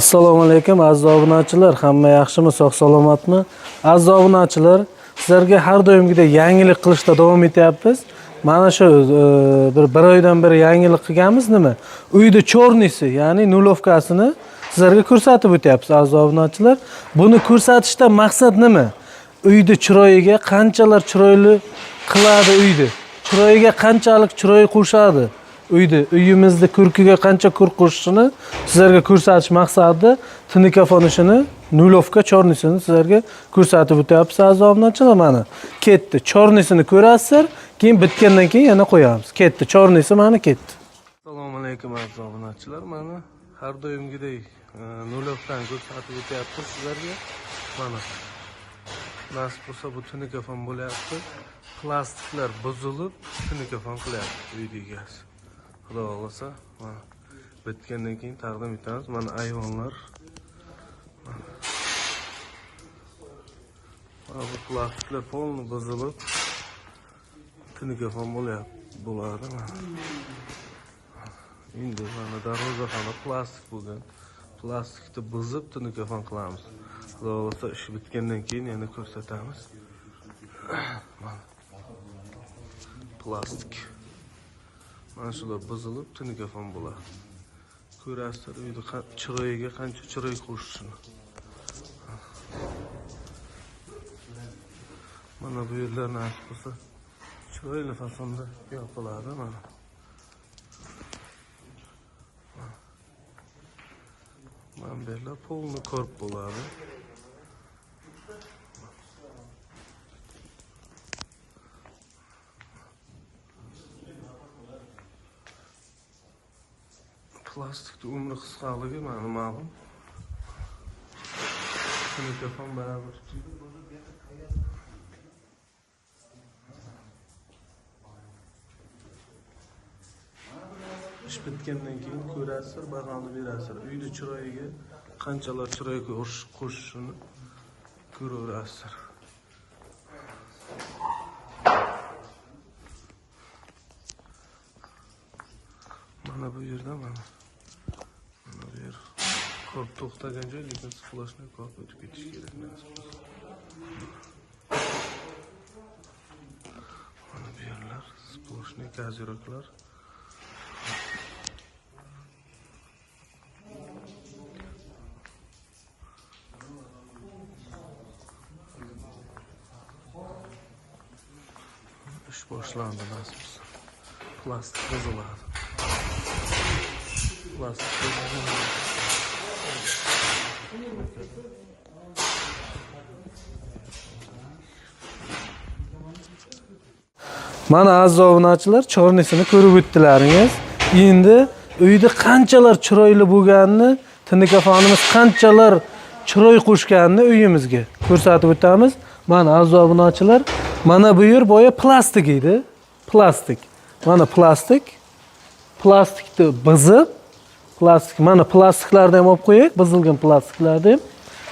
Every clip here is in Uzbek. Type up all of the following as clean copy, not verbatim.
Assalomu alaykum aziz obunachilar, hamma yaxshimi, sog' salomatmi? Aziz obunachilar, sizlarga har doimgidek yangilik qilishda davom etyapmiz. Mana shu bir oydan beri yangilik qilganmiz nima? Uyda чёрный si, ya'ni нулёвка sini sizlarga ko'rsatib o'tyapmiz aziz obunachilar. Buni ko'rsatishdan maqsad nima? Uyni chiroyiga qanchalar chiroyli qiladi uyni. Chiroyiga qanchalik chiroy qo'shadi uyni, uyimizni ko'rkiga qancha ko'rk qo'shishini sizlarga ko'rsatish maqsadida tunikafon ishini нулёвка чёрный sini sizlarga ko'rsatib o'tyapmiz aziz obunachilar. Mana ketdi, чёрный sini ko'rasizlar, keyin bitgandan keyin yana qo'yamiz. Ketdi чёрный si, mana ketdi. Assalomu alaykum aziz obunachilar, mana har doimgidek нулёвка ni ko'rsatib o'tyapmiz sizlarga. Mana nasib bo'lsa bu tunikafon bo'lyapti. Plastiklar buzilib tunikafon qilyapti uyni egasi. Xudo xohlasa, mana bitgandan keyin taqdim etamiz. Mana ayvonlar. Mana bu plastiklar полный buzilib tunikafon bo'lyapti, bo'ladi mana. Endi mana darvozaxona plastik bo'lgan. Plastikni buzib tunikafon qilamiz. Xudo xohlasa ish bitgandan keyin yana ko'rsatamiz. Mana plastik. Mana shular buzilib tunikafon bo'ladi. Ko'rasizlar uyni chiroyiga qancha chiroy qo'shishini. Mana bu yerlar nasib bo'lsa chiroyli fasonda yopiladi mana. Mana bu yerlar полный korb bo'ladi. Plastikni umri qisqaligi mana ma'lum. Tunikafon baribir. Ish bitgandan keyin ko'rasizlar, bahoni berasizlar. Uyni chiroyiga qanchalar chiroy qo'shishini ko'raverasizlar. Mana bu yerda mana bu yer korb to'xtagan joy, lekin сплошной korb o'tib ketish kerak nasib bo'lsa. Mana bu yerlar сплошной kaziroklar. Ish boshlandi nasib bo'lsa. Plastik buziladi. Plastik buziladi. Mana aziz obunachilar, чёрный sini ko'rib o'tdilaringiz. Endi uyda qanchalar chiroyli bo'lganini, tinikafonimiz qanchalar chiroy qo'shganini uyimizga ko'rsatib o'tamiz. Mana aziz obunachilar, mana bu yer boya plastik edi. Plastik. Mana plastik. Plastikni buzib, plastik, mana plastiklarni ham olib qo'yaylik, buzilgan plastiklarni ham.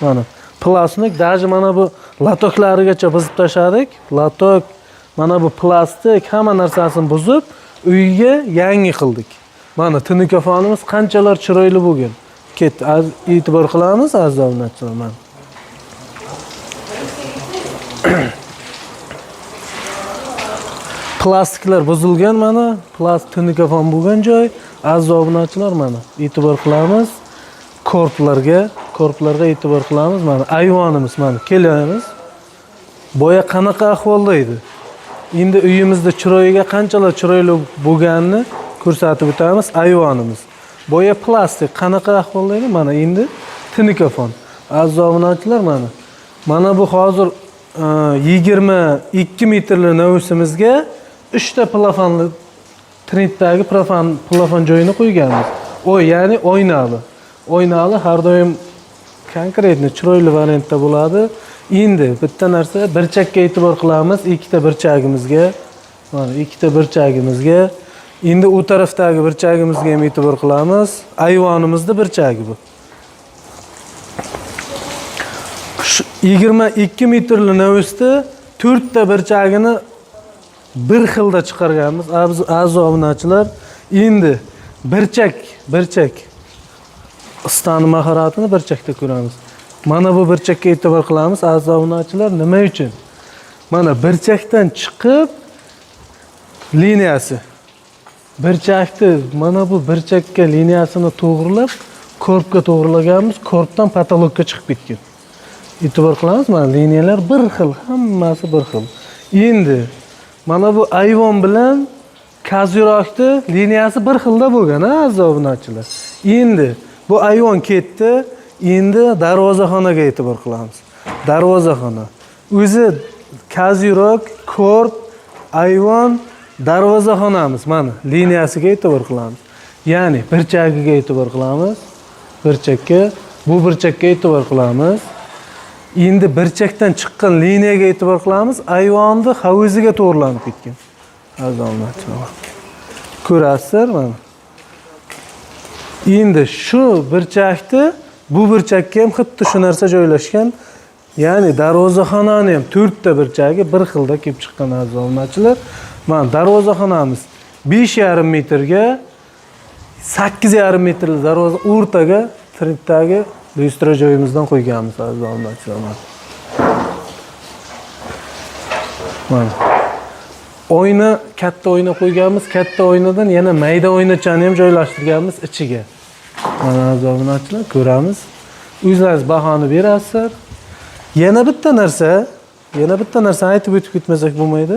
Mana plastik, даже mana bu latoklarigacha buzib tashladik. Latok, mana bu plastik, hamma narsasini buzib, uyga yangi qildik. Mana tunikafonimiz qanchalar chiroyli bo'lgan. Ketdi, e'tibor qilamiz aziz obunachilar mana. Plastiklar buzilgan mana, plastik tunikafon bo'lgan joy. Aziz obunachilar mana e'tibor qilamiz. Korplarga, korplarga e'tibor qilamiz. Mana ayvonimiz mana kelamiz. Boya qanaqa ahvolda edi? Endi uyimizda chiroyiga qanchalar chiroyli bo'lganini ko'rsatib o'tamiz ayvonimiz. Boya plastik qanaqa ahvolda edi? Mana endi tunikafon. Aziz obunachilar mana. Mana bu hozir 22 metrli navusimizga 3 ta plafonli trenddagi plafon joyini qo'yganmiz. O, ya'ni oynali. Oynali har doim konkretni chiroyli variantda bo'ladi. Endi bitta narsa, burchakka e'tibor qilamiz, ikkita burchagimizga. Mana ikkita burchagimizga. Endi u tarafdagi burchagimizga ham e'tibor qilamiz. Ayvonimizda burchagi bu. Shu 22 metrli navusda 4 ta burchagini bir xilda chiqarganmiz aziz obunachilar. Endi burchak. Ustani mahoratini burchakda ko'ramiz. Mana bu burchakka e'tibor qilamiz, aziz obunachilar, nima uchun? Mana burchakdan chiqib liniyasi. Burchakni mana bu burchakka liniyasini to'g'rilab, корпga to'g'rilaganmiz, корпdan потолокka chiqib ketgan. E'tibor qilamiz, mana liniyalar bir xil, hammasi bir xil. Endi mana bu ayvon bilan козырёкni liniyasi bir xilda bo'lgan, ha, aziz obunachilar. Endi bu ayvon ketdi, endi darvozaxonaga e'tibor qilamiz. Darvozaxona. O'zi козырёк, корп, ayvon, darvozaxonamiz mana liniyasiga e'tibor qilamiz. Ya'ni burchagiga e'tibor qilamiz. Burchakka, bu burchakka e'tibor qilamiz. Endi burchakdan chiqqan liniyaga e'tibor qilamiz. Ayvonni hovuziga to'g'rilanib ketgan. Aziz obunachilar. Ko'rasizlar mana. Endi shu burchakni bu burchakka ham xuddi shu narsa joylashgan. Ya'ni darvozaxonani ham to'rtta burchagi bir xilda kelib chiqqan, aziz obunachilar. Mana darvozaxonamiz 5,5 metrga 8,5 metrli darvoza, o'rtaga trenddagi lyustra joyimizdan qo'yganmiz, aziz obunachilar. Mana. Mana. Oyna, katta oyna qo'yganmiz. Katta oynadan yana mayda oynachani ham joylashtirganmiz ichiga. Mana, aziz obunachilar, ko'ramiz. O'zlaringiz bahoni berasizlar. Yana bitta narsa, yana bitta narsani aytib o'tib ketmasak bo'lmaydi.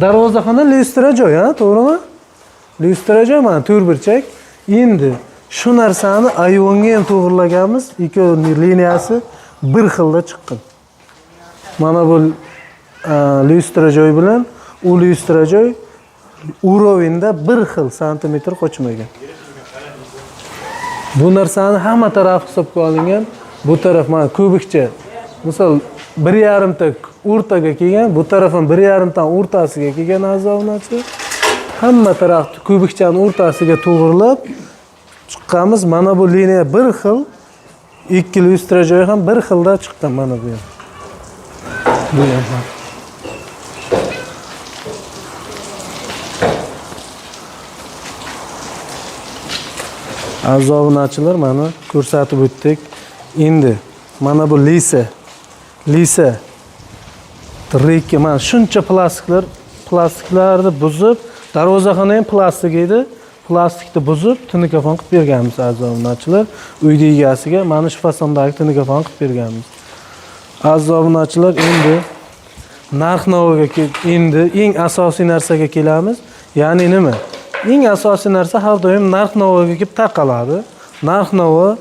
Darvozaxona lyustra joy, ha, to'g'rimi? Lyustra joy mana to'rtburchak. Endi shu narsani ayvonga ham to'g'irlaganmiz. Ikkovi liniyasi bir xilda chiqqan. Mana bu lyustra joy bilan u lyustra joy уровеньda bir xil, santimetr qochmagan. Bu narsani hamma tarafi hisobga olingan. Bu taraf mana ko'bikcha. Misol 1,5 ta o'rtaga kelgan, bu taraf ham 1,5 tan o'rtasiga kelgan, aziz obunachilar. Hamma tarafni ko'bikchani o'rtasiga to'g'rilab chiqqanmiz. Mana bu liniya bir xil, ikki lyustra joyi ham bir xilda chiqqan mana bu ham. Bu ham. Aziz obunachilar, mana ko'rsatib o'tdik. Endi mana bu lisa. Lisa reyka mana shuncha plastiklar, plastiklarni buzib, darvozaxona ham plastik edi. Plastikni buzib, tunikafon qilib berganmiz, aziz obunachilar. Uyni egasiga mana shu fasondagi tunikafon qilib berganmiz. Aziz obunachilar, endi narx-navoga endi eng asosiy narsaga kelamiz. Ya'ni nima? Eng asosiy narsa har doim narx-navoga kelib taqaladi. Narx-navo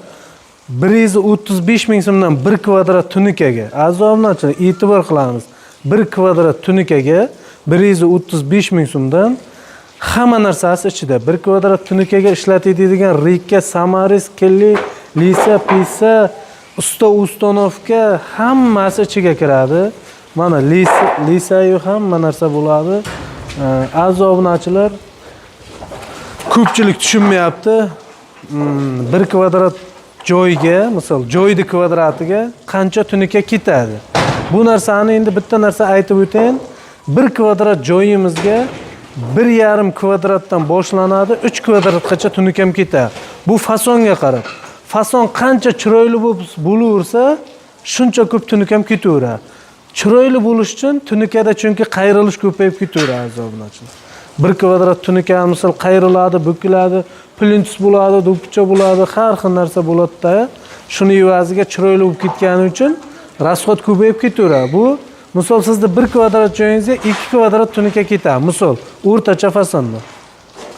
135 ming so'mdan 1 kvadrat tunikaga. Aziz obunachilar, e'tibor qilamiz. 1 kvadrat tunikaga 135 ming so'mdan, hamma narsasi ichida. 1 kvadrat tunikaga ishlatiladigan рейка, саморез, клей, lisa, pisa, usta установка hammasi ichiga kiradi. Mana lisa, lisayu hamma narsa bo'ladi. Aziz obunachilar, ko'pchilik tushunmayapti. 1 kvadrat joyga, misol joyni kvadratiga qancha tunuka ketadi? Bu narsani endi bitta narsa aytib o'tayin. 1 kvadrat joyimizga 1,5 kvadratdan boshlanadi, 3 kvadratgacha tunukam ketadi. Bu fasonga qarab. Fason qancha chiroyli bo'lib bo'laversa, shuncha ko'p tunukam ketaveradi. Chiroyli bo'lish uchun tunukada chunki qayrilish ko'payib ketaveradi, aziz obunachilar. 1 kvadrat tunuka misol qayriladi, bukiladi, plintus bo'ladi, do'ppicha bo'ladi, har xil narsa bo'ladi-da. Shuni evaziga chiroyli bo'lib ketgani uchun расход ko'payib ketaveradi. Bu misol sizni 1 kvadrat joyingizga 2 kvadrat tunuka ketadi. Misol o'rtacha fasonda.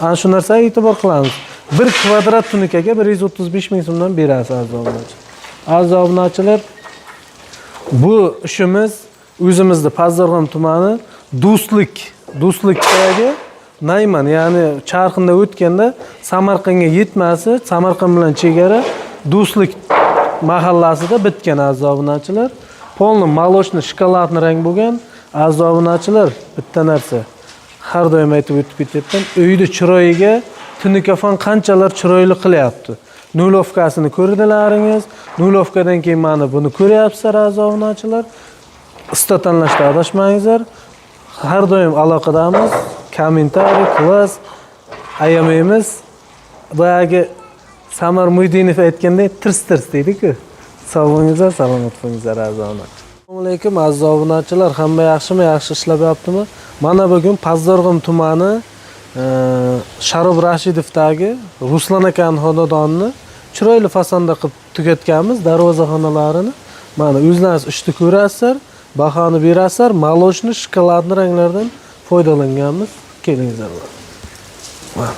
Ana shu narsaga e'tibor qilamiz. 1 kvadrat tunukaga 135 ming so'mdan berasiz, aziz obunachilar. Aziz obunachilar, bu ishimiz o'zimizni Pazdarg'om tumani Do'stlikdagi Nayman, ya'ni Charxinda o'tganda Samarqandga yetmasi, Samarqand bilan chegara Do'stlik mahallasida bitgan, aziz obunachilar. Полный молочный шоколадный rang bo'lgan, aziz obunachilar, bitta narsa har doim aytib o'tib ketyapman. Uyni chiroyiga tunikafon qanchalar chiroyli qilyapti. Нулёвкасini ko'rdilaringiz. Нулёвкаdan keyin mana buni ko'ryapsizlar, aziz obunachilar. Usta tanlashda adashmangizlar. Har doim aloqadamiz. Комментарий, класс ayamaymiz. Boyagi Samar Muydinov aytganday tirs tirs deydi-ku. Sog' bo'lingizlar, salomat bo'lingizlar, aziz obunachilar. Assalomu alaykum aziz obunachilar, hamma yaxshimi, yaxshi ishlab yotibdimi? Mana bugun Pazdarg'um tumani Sharob Rashidovdagi Ruslan akani xonadonini chiroyli fasonda qilib tugatganmiz darvozaxonalarini. Mana o'zlaringiz ishni ko'rasizlar, bahoni berasizlar, молочный, shokoladli ranglardan foydalanganmiz. Kelingizlar. Mana.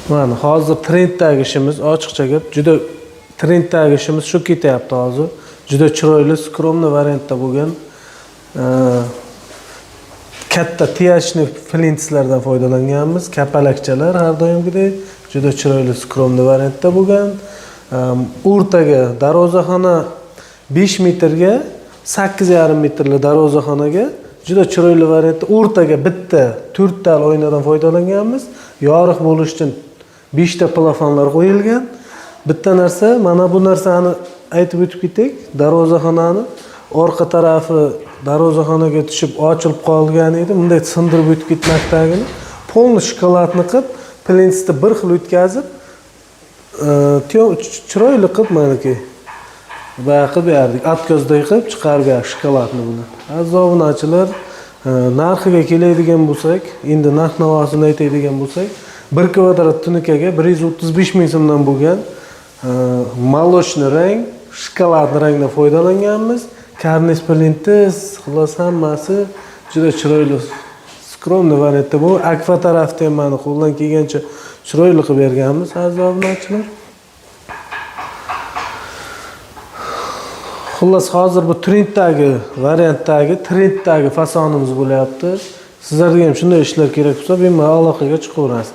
Mana hozir trenddagi ishimiz, ochiqcha gap, juda trenddagi ishimiz shu ketyapti hozir. Juda chiroyli, скромный variantda bo'lgan katta тиячный plintuslardan foydalanganmiz. Kapalakchalar har doimgidek juda chiroyli, скромный variantda bo'lgan. O'rtaga darvozaxona 5 metrga 8,5 metrli darvozaxonaga juda chiroyli variantda o'rtaga bitta to'rttali oynadan foydalanganmiz. Yorug' bo'lishi uchun 5 ta plafonlar qo'yilgan. Bitta narsa, mana bu narsani aytib o'tib ketaylik. Darvozaxonani orqa tarafi darvozaxonaga tushib ochilib qolgan edi. Bunday sindirib o'tib ketmakdagini полный shokoladni qilib, plintusni bir xil o'tkazib, chiroyli qilib maniki boya qilib berdik. Откос day qilib chiqarib berdik shokoladni buni. Aziz obunachilar, narxiga keladigan bo'lsak, endi narx navosini aytadigan bo'lsak, 1 kvadrat tunukaga 135 ming so'mdan bo'lgan молочный rang, shokoladli rangdan foydalanganmiz. Karniz plintus, xullas hammasi juda chiroyli, скромный variantda bu. Akfa tarafda ham mana qo'ldan kelgancha chiroyli qilib berganmiz, aziz obunachilar. Xullas hozir bu trenddagi variantdagi, trenddagi fasonimiz bo'lyapti. Sizlarga ham shunday ishlar kerak bo'lsa, bemalol aloqaga chiqaverasiz.